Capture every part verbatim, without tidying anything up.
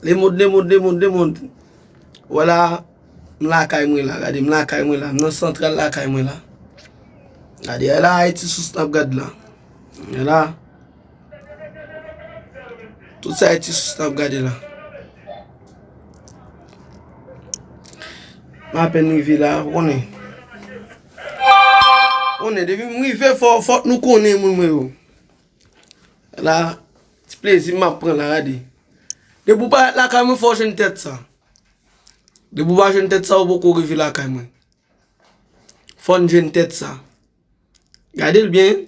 Lemonn, lemonn, lemonn, lemonn. Wè la, m lakay mwen la, gade, m lakay mwen la, m nan santral lakay mwen la. Gade, la Ayiti sous n ap gade la. Wè la. Tout sa Ayiti sous n ap gade la. M apèn rive la, ou konnen. Ou konnen, depi m rive, fò, fòk nou konnen moun mwen yo. La, ti plezi m ap pran la, gade. Depi w parèt lakay mwen, fò w jwenn tèt sa. Depi w pa jwenn tèt sa, ou poko rive lakay mwen. Fò n jwenn tèt sa. Gade l byen.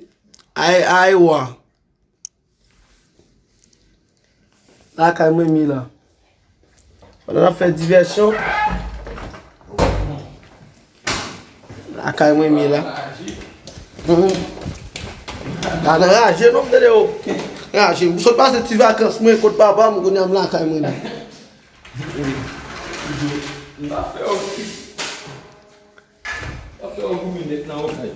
Ay, ay, wa. Lakay mwen m ye la. Pandan n ap fè divèsyon. Lakay mwen m ye la. Mhm. La nan raje non, m tande yo. Raje. M sot pase ti vakans mwen kot papa m, kounye a m lakay mwen la. M pa fè w. Sa fè w goumen nèt nan okay.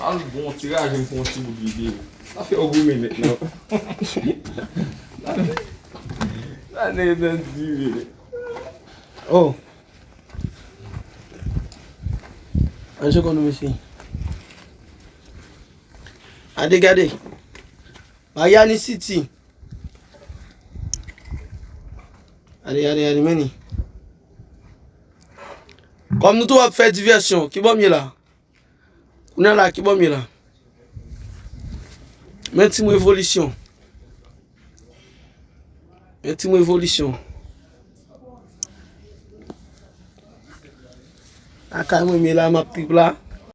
Al bon ti raje m pou yon ti bout videyo. Sa fè w goumen nèt nan. Sa nèg nan di vre. Oh. An je konn mesye. Gade, gade. Mariani City. Gade, gade, gade, men ni. Kòm nou tou ap fè divèsyon, ki bò m ye la? Kounye a la, ki bò m ye la? Men ti revolisyon. Men ti revolisyon. Lakay mwen m ye la, m ap trip la.